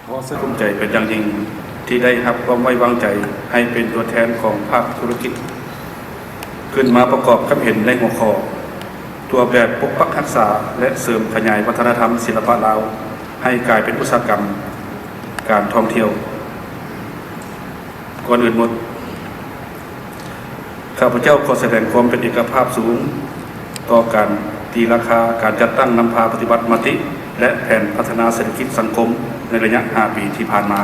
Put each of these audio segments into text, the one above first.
ຂໍສະແດງຄວາມພູມໃຈເປັນຢ່າງຍິ່ງ ທີ່ໄດ້ຮັບຄວາມໄວ້ວາງໃຈໃຫ້ເປັນຕົວແທນຂອງພາກທຸລະກິດ ຂຶ້ນມາປະກອບຄຳເຫັນໃນຫົວຂໍ້ ຕົວແບບປົກປັກຮັກສາ ແລະ ເສີມຂະຫຍາຍວັດທະນະທຳສິລະປະລາວ ໃຫ້ກາຍເປັນອຸດສາຫະກຳການທ່ອງທ່ຽວ. ກ່ອນອື່ນໝົດ, ຂ້າພະເຈົ້າຂໍສະແດງຄວາມເປັນເອກະພາບສູງຕໍ່ການຕີລາຄາການຈັດຕັ້ງນຳພາປະຕິບັດມະຕິ ແລະ ແຜນພັດທະນາເສດຖະກິດສັງຄົມໃນໄລຍະຫ້າປີທີ່ຜ່ານມາ.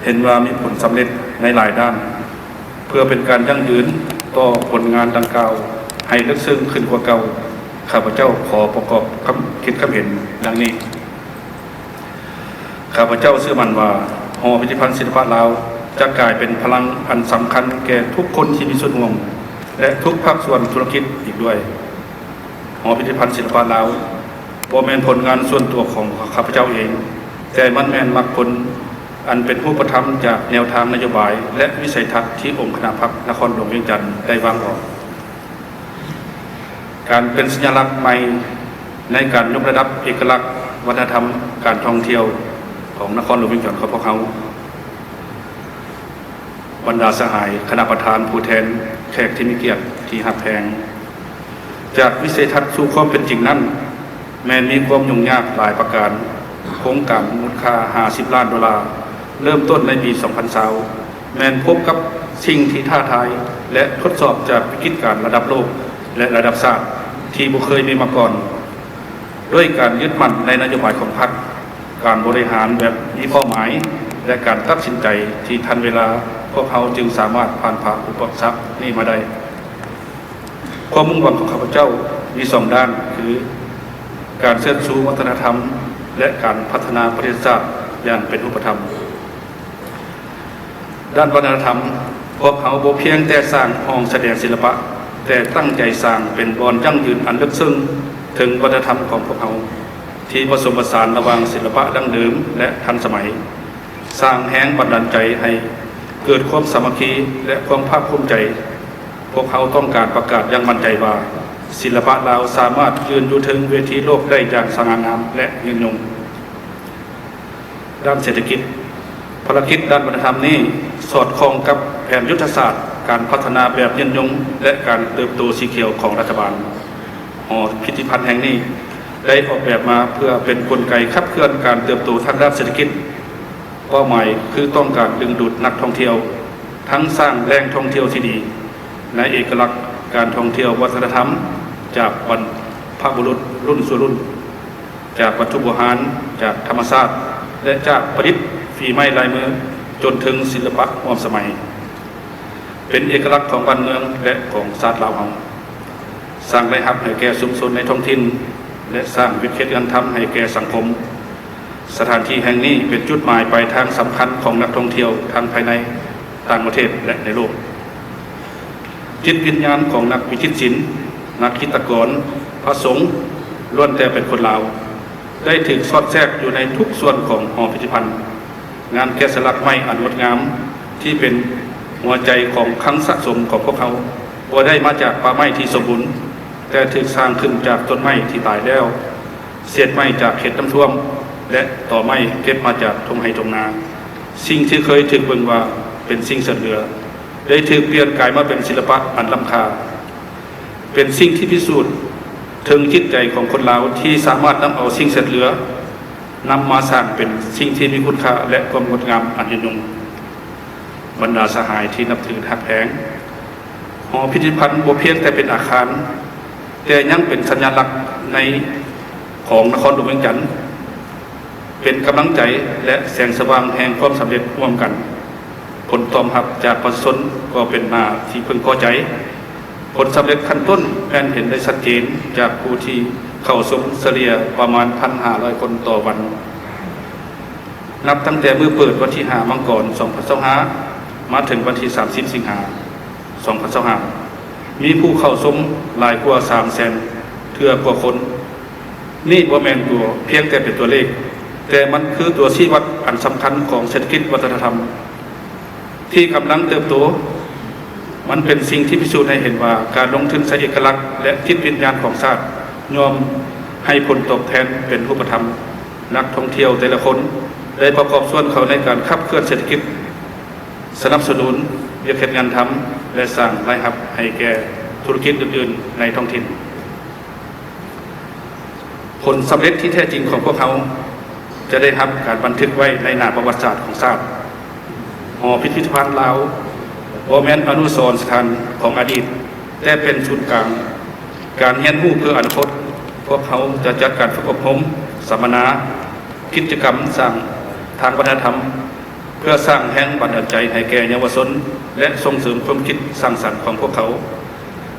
ເຫັນວ່າມີຜົນສຳເລັດໃນຫຼາຍດ້ານ. ເພື່ອເປັນການຢັ້ງຢືນຕໍ່ຜົນງານດັ່ງກ່າວໃຫ້ເລິກເຊິ່ງຂຶ້ນກວ່າເກົ່າ, ຂ້າພະເຈົ້າຂໍປະກອບຄຳ ຄິດຄຳເຫັນດັ່ງນີ້. ຂ້າພະເຈົ້າເຊື່ອໝັ້ນວ່າ ຫໍພິພິທະພັນສິລະປະລາວ ຈະກາຍເປັນພະລັງອັນສຳຄັນແກ່ທຸກຄົນທີ່ມີສ່ວນຮ່ວມ ແລະ ທຸກພາກສ່ວນທຸລະກິດອີກດ້ວຍ. ຫໍພິພິທະພັນສິລະປະລາວ ບໍ່ແມ່ນຜົນງານສ່ວນຕົວຂອງຂ້າພະເຈົ້າເອງ, ແຕ່ມັນແມ່ນໝາກຜົນອັນເປັນຮູບປະທຳຈາກແນວທາງນະໂຍບາຍ ແລະ ວິໄສທັດທີ່ອົງຄະນະພັກນະຄອນຫຼວງວຽງຈັນໄດ້ວາງອອກ. ການເປັນສັນຍາລັກໃໝ່ໃນການຍົກລະດັບເອກະລັກວັດທະນະທຳການທ່ອງທ່ຽວຂອງນະຄອນຫຼວງວຽງຈັນຂອງພວກເຮົາ. ບັນດາສະຫາຍຄະນະປະທານ, ຜູ້ແທນ, ແຂກທີ່ມີກຽດທີ່ຮັກແພງ, ຈາກວິໄສທັດສູ່ຄວາມເປັນຈິງນັ້ນ ແມ່ນມີຄວາມຫຍຸ້ງຍາກຫຼາຍປະການ. ໂຄງການມູນຄ່າຫ້າສິບລ້ານໂດລາ ເລີ່ມຕົ້ນໃນປີສອງພັນຊາວ ແມ່ນພົບກັບສິ່ງທີ່ທ້າທາຍ ແລະ ທົດສອບຈາກວິກິດການລະດັບໂລກ ແລະ ລະດັບຊາດທີ່ບໍ່ເຄີຍມີມາກ່ອນ. ດ້ວຍການຍຶດໝັ້ນໃນນະໂຍບາຍຂອງພັກ, ການບໍລິຫານແບບມີເປົ້າໝາຍ ແລະ ການຕັດສິນໃຈທີ່ທັນເວລາ, ພວກເຮົາຈຶ່ງສາມາດຜ່ານຜ່າອຸປະສັກນີ້ມາໄດ້. ຄວາມມຸ່ງຫວັງຂອງຂ້າພະເຈົ້າມີສອງດ້ານ, ຄື ການເຊີດຊູວັດທະນະທຳ ແລະ ການພັດທະນາປະເທດຊາດຢ່າງເປັນຮູບປະທຳ. ດ້ານວັດທະນະທຳ, ພວກເຮົາບໍ່ພຽງແຕ່ສ້າງຫ້ອງສະແດງສິລະປະ, ແຕ່ຕັ້ງໃຈສ້າງເປັນບ່ອນຢັ້ງຢືນອັນເລິກເຊິ່ງເຖິງວັດທະນະທຳຂອງພວກເຮົາ, ທີ່ປະສົມປະສານລະຫວ່າງສິລະປະດັ້ງເດີມ ແລະ ທັນສະໄໝ, ສ້າງແຮງບັນດານໃຈໃຫ້ເກີດຄວາມສາມັກຄີ ແລະ ຄວາມພາກພູມໃຈ. ພວກເຮົາຕ້ອງການປະກາດຢ່າງໝັ້ນໃຈວ່າ ສິລະປະລາວສາມາດຢືນຢູ່ເທິງເວທີໂລກໄດ້ຢ່າງສະຫງ່າງາມ ແລະ ຍືນຍົງ. ດ້ານເສດຖະກິດ, ພາລະກິດດ້ານວັດທະນະທຳນີ້ສອດຄ່ອງກັບແຜນຍຸດທະສາດການພັດທະນາແບບຍືນຍົງ ແລະ ການເຕີບໂຕສີຂຽວຂອງລັດຖະບານ. ຫໍພິພິທະພັນແຫ່ງນີ້ໄດ້ອອກແບບມາເພື່ອເປັນກົນໄກຂັບເຄື່ອນການເຕີບໂຕທາງດ້ານເສດຖະກິດ. ເປົ້າໝາຍຄືຕ້ອງການດຶງດູດນັກທ່ອງທ່ຽວ, ທັງສ້າງແຫຼ່ງທ່ອງທ່ຽວທີ່ດີ, ໃນເອກະລັກການທ່ອງທ່ຽວວັດທະນະທຳຈາກບັນພະບຸລຸດລຸ້ນສູ່ລຸ້ນ, ຈາກວັດຖຸບູຮານ, ຈາກທຳມະຊາດ ແລະ ຈາກປະດິດຝີໄມ້ລາຍມື, ຈົນເຖິງສິລະປະຮ່ວມສະໄໝ, ເປັນເອກະລັກຂອງບ້ານເມືອງ ແລະ ຂອງຊາດລາວເຮົາ. ສ້າງລາຍຮັບໃຫ້ແກ່ຊຸມຊົນໃນທ້ອງຖິ່ນ ແລະ ສ້າງວິດເຮັດງານທຳໃຫ້ແກ່ສັງຄົມ. ສະຖານທີ່ແຫ່ງນີ້ເປັນຈຸດໝາຍປາຍທາງສຳຄັນຂອງນັກທ່ອງທ່ຽວທັງພາຍໃນຕ່າງປະເທດ ແລະ ໃນໂລກ. ຈິດວິນຍານຂອງນັກວິຈິດສິນ, ນັກຈິດຕະກອນ, ພະສົງ ລ້ວນແຕ່ເປັນຄົນລາວ, ໄດ້ຖືກສອດແຊກຢູ່ໃນທຸກສ່ວນຂອງຫໍພິພິທະພັນ. ງານແກະສະຫຼັກໄມ້ອັນງົດງາມທີ່ເປັນຫົວໃຈຂອງຄັງສະສົມຂອງພວກເຮົາ ບໍ່ໄດ້ມາຈາກປ່າໄມ້ທີ່ສົມບູນ, ແຕ່ຖືກສ້າງຂຶ້ນຈາກຕົ້ນໄມ້ທີ່ຕາຍແລ້ວ, ເສດໄມ້ຈາກເຂດນ້ຳຖ້ວມ ແລະ ຕໍໄມ້ເກັບມາຈາກທົ່ງໄຮ່ທົ່ງນາ. ສິ່ງທີ່ເຄີຍຖືກເບິ່ງວ່າເປັນສິ່ງເສດເຫຼືອ ໄດ້ຖືກປ່ຽນກາຍມາເປັນສິລະປະອັນລ້ຳຄ່າ, ເປັນສິ່ງທີ່ພິສູດເຖິງຈິດໃຈຂອງຄົນລາວທີ່ສາມາດນຳເອົາສິ່ງເສດເຫຼືອ ນຳມາສ້າງເປັນສິ່ງທີ່ມີຄຸນຄ່າ ແລະ ຄວາມງົດງາມອັນຍືນຍົງ. ບັນດາສະຫາຍທີ່ນັບຖືຮັກແພງ, ຫໍພິພິທະພັນບໍ່ພຽງແຕ່ເປັນອາຄານ, ແຕ່ຍັງເປັນສັນຍາລັກໃນຂອງນະຄອນຫຼວງວຽງຈັນ, ເປັນກຳລັງໃຈ ແລະ ແສງສະຫວ່າງແຫ່ງຄວາມສຳເລັດຮ່ວມກັນ. ຜົນຕອບຮັບຈາກປະຊາຊົນກໍເປັນໜ້າທີ່ເພິ່ງພໍໃຈ. ຜົນສຳເລັດຂັ້ນຕົ້ນແມ່ນເຫັນໄດ້ຊັດເຈນຈາກຜູ້ທີ່ເຂົ້າຊົມສະເລ່ຍປະມານພັນຫ້າຮ້ອຍຄົນຕໍ່ວັນ. ນັບຕັ້ງແຕ່ມື້ເປີດວັນທີຫ້າ ມັງກອນ ສອງພັນຊາວຫ້າ ມາເຖິງວັນທີສາມສິບ ສິງຫາ ສອງພັນຊາວຫ້າ ມີຜູ້ເຂົ້າຊົມຫຼາຍກວ່າສາມແສນເທື່ອກວ່າຄົນ. ນີ້ບໍ່ແມ່ນຕົວ ພຽງແຕ່ເປັນຕົວເລກ, ແຕ່ມັນຄືຕົວຊີ້ວັດອັນສຳຄັນຂອງເສດຖະກິດວັດທະນະທຳ ທີ່ກຳລັງເຕີບໂຕ. ມັນເປັນສິ່ງທີ່ພິສູດໃຫ້ເຫັນວ່າ ການລົງທຶນໃສ່ເອກະລັກ ແລະ ຈິດວິນຍານຂອງຊາດ ຍ່ອມໃຫ້ຜົນຕອບແທນເປັນຮູບປະທຳ. ນັກທ່ອງທ່ຽວແຕ່ລະຄົນໄດ້ປະກອບສ່ວນເຂົ້າໃນການຂັບເຄື່ອນເສດຖະກິດ, ສະໜັບສະໜູນວຽກເຮັດງານທຳ ແລະ ສ້າງລາຍຮັບໃຫ້ແກ່ທຸລະກິດອື່ນໆໃນທ້ອງຖິ່ນ. ຜົນສຳເລັດທີ່ແທ້ຈິງຂອງພວກເຮົາຈະໄດ້ຮັບການບັນທຶກໄວ້ໃນໜ້າປະຫວັດສາດຂອງຊາດ. ຫໍພິພິທະພັນລາວບໍ່ແມ່ນອະນຸສອນສະຖານຂອງອະດີດ, ແຕ່ເປັນສູນກາງການຮຽນຮູ້ເພື່ອອະນາຄົດ. ພວກເຮົາຈະຈັດການຝຶກອົບຮົມ, ສຳມະນາ, ກິດຈະກຳສ້າງທາງວັດທະນະທຳ ເພື່ອສ້າງແຮງບັນດານໃຈໃຫ້ແກ່ເຍົາວະຊົນ ແລະ ສົ່ງເສີມຄວາມຄິດສ້າງສັນຂອງພວກເຂົາ.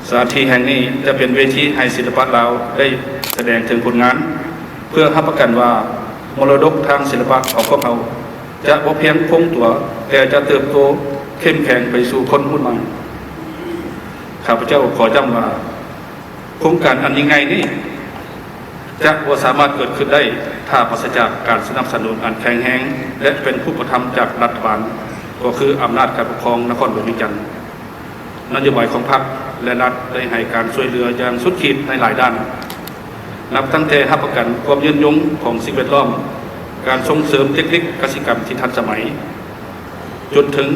ສະຖານທີ່ແຫ່ງນີ້ຈະເປັນເວທີໃຫ້ສິລະປະລາວໄດ້ສະແດງເຖິງຜົນງານ, ເພື່ອຮັບປະກັນວ່າມໍລະດົກທາງສິລະປະຂອງພວກເຮົາຈະບໍ່ພຽງຄົງຕົວ, ແຕ່ຈະເຕີບໂຕເຂັ້ມແຂງໄປສູ່ຄົນຮຸ່ນໃໝ່. ຂ້າພະເຈົ້າຂໍຢ້ຳວ່າ ໂຄງການອັນຍິ່ງໃຫຍ່ນີ້ຈະບໍ່ສາມາດເກີດຂຶ້ນໄດ້ ຖ້າປາສະຈາກການສະໜັບສະໜູນອັນແຂງແຮງ ແລະ ເປັນຮູບປະທຳຈາກລັດຖະບານ, ກໍຄືອຳນາດການປົກຄອງນະຄອນຫຼວງວຽງຈັນ. ນະໂຍບາຍຂອງພັກ ແລະ ລັດໄດ້ໃຫ້ການຊ່ວຍເຫຼືອຢ່າງສຸດຂີດໃນຫຼາຍດ້ານ, ນັບຕັ້ງແຕ່ຮັບປະກັນຄວາມຍືນຍົງຂອງສິ່ງແວດລ້ອມ, ການສົ່ງເສີມເຕັກນິກກະສິກຳທີ່ທັນສະໄໝ, ຈົນເຖິງ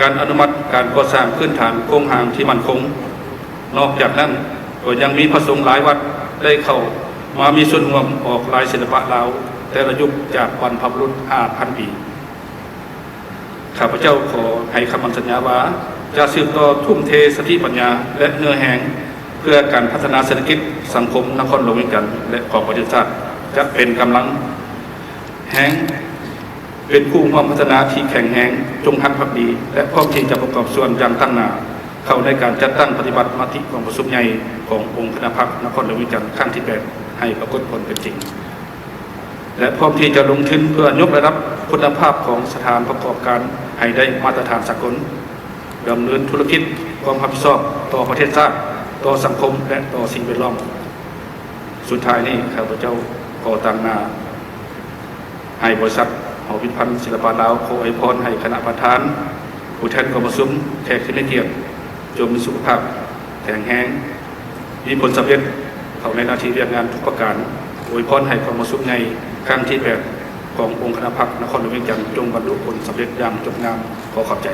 ການອະນຸມັດການກໍ່ສ້າງພື້ນຖານໂຄງຮ່າງທີ່ໝັ້ນຄົງ. ນອກຈາກນັ້ນ, ກໍຍັງມີພະສົງຫຼາຍວັດໄດ້ເຂົ້າມາມີສ່ວນຮ່ວມອອກລາຍສິລະປະລາວແຕ່ລະຍຸກຈາກບັນພະບຸລຸດຫ້າພັນປີ. ຂ້າພະເຈົ້າຂໍໃຫ້ຄຳໝັ້ນສັນຍາວ່າ ຈະສືບຕໍ່ທຸ່ມເທສະຕິປັນຍາ ແລະ ເຫື່ອແຮງ ເພື່ອການພັດທະນາເສດຖະກິດ, ສັງຄົມນະຄອນຫຼວງວຽງຈັນ ແລະ ຂອງປະເທດຊາດ, ຈະເປັນກຳລັງແຮງ ເປັນຄູ່ຮ່ວມພັດທະນາທີ່ແຂງແຮງ, ຈົງຮັກພັກດີ ແລະ ພ້ອມທີ່ຈະປະກອບສ່ວນຢ່າງຕັ້ງໜ້າເຂົ້າໃນການຈັດຕັ້ງປະຕິບັດມະຕິກອງປະຊຸມໃຫຍ່ຂອງອົງຄະນະພັກນະຄອນຫຼວງວຽງຈັນຄັ້ງທີແປດ ໃຫ້ປາກົດຜົນເປັນຈິງ ແລະ ພ້ອມທີ່ຈະລົງທຶນເພື່ອຍົກລະດັບຄຸນນະພາບຂອງສະຖານປະກອບການໃຫ້ໄດ້ມາດຕະຖານສາກົນ, ດຳເນີນທຸລະກິດຄວາມຮັບຜິດຊອບຕໍ່ປະເທດຊາດ, ຕໍ່ສັງຄົມ ແລະ ຕໍ່ສິ່ງແວດລ້ອມ. ສຸດທ້າຍນີ້ ຂ້າພະເຈົ້າຂໍຕາງໜ້າ ໃຫ້ບໍລິສັດຫໍພິພິທະພັນສິລະປະລາວ ຂໍອວຍພອນໃຫ້ຄະນະປະທານ, ຜູ້ແທນກອງປະຊຸມ, ແຂກທີ່ມີກຽດ ຈົ່ງມີສຸຂະພາບແຂງແຮງ, ມີຜົນສຳເລັດເຂົ້າໃນໜ້າທີ່ວຽກງານທຸກປະການ. ອວຍພອນໃຫ້ກອງປະຊຸມໃຫຍ່ຄັ້ງທີແປດຂອງອົງຄະນະພັກນະຄອນຫຼວງວຽງຈັນ ຈົ່ງບັນລຸຜົນສຳເລັດຢ່າງຈົບງາມ. ຂໍຂອບໃຈ.